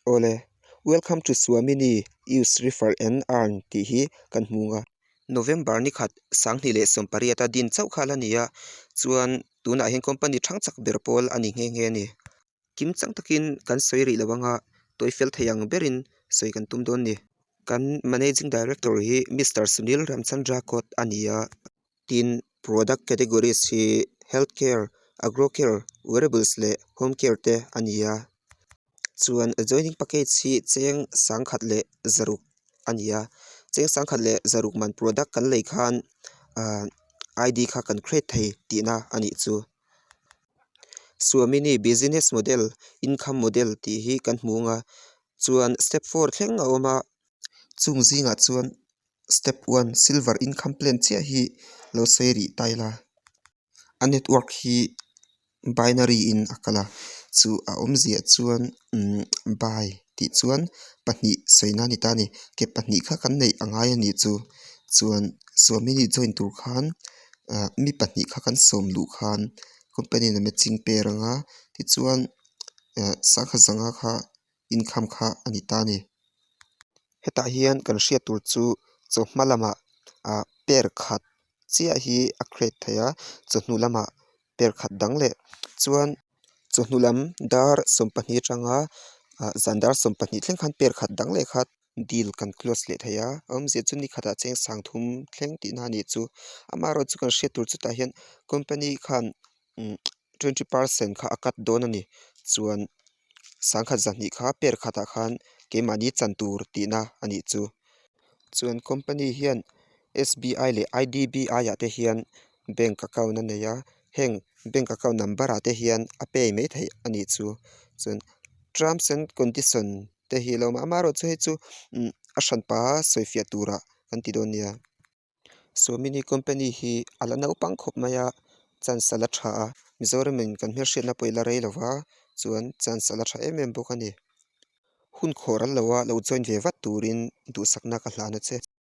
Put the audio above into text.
Awle, Welcome to Swamini, Use, Refer and Earn tih hi kan hmu ang a. November ni khat 2018 a din chauh kha la ni a, chuan tunah hian company thang chak ber pawl a ni nghe nghe a ni. Kim chang takin kan sawi rih lo anga tawi fel thei ang berin sawi kan tum dawn ni. Kan Managing Director hi Mister Sunil Ramchandra Kot a ni a. Tin, product categories hi Health Care, Agro Care, Wearables leh Home Care te a ni a. Chuan joining package hi cheng 1600 a ni a. Cheng 1600 man product kan lei khan ah ID kha kan create thei tihna a nih chu. Swamini business model income model tih hi kan hmu ang a chuan step 4 thleng a awm a chung zingah chuan step 1 silver income plan chiah hi lo sawi rih ta ila a network hi binary in a kal a chu a awmziah chuan umm bi tih chuan pahnih sawina a ni ta a ni ke pahnih kha kan neih a ngai a nih chu chuan Swamini join tur khan ah mi pahnih kha kan sawm luh khan company in a matching pair ang a tichuan ah sangha zanga kha income kha a ni ta a ni. Hetah hian kan hriat tur chu chawhma lamah ah pair khat chiah hi a create theih a chawhnu lamah pair khat dang leh chuan chawhnu lam dar 12 atanga ah zan dar 12 thleng khan pair khat dang leh kha deal kan close leh thei a a awmzia chu ni khatah cheng 3000 thleng tihna a nih chu amaherawh chu kan hriat tur chutah hian company khan umm 20% kha a cut dawn a ni chuan 1200 kha pair khatah khan keimahni chan tur tihna a nih chu chuan company hian SBI leh IDBI ah te hian bank account a nei a heng bank account number ah te hian a pay mai theih a nih chu chuan terms and condition te hi a lo awm a amaherawh chu hei chu umm a hranpa sawifiah turah kan ti dawn nia. Swamini company hi a la naupang khawp mai a chance a la tha a Mizoram in kan hmelhriatna pawh i la rei lo va chuan chance a la tha em em bawk a ni. Hun khawh ral lo a lo join ve vat turin duhsakna ka hlan a che.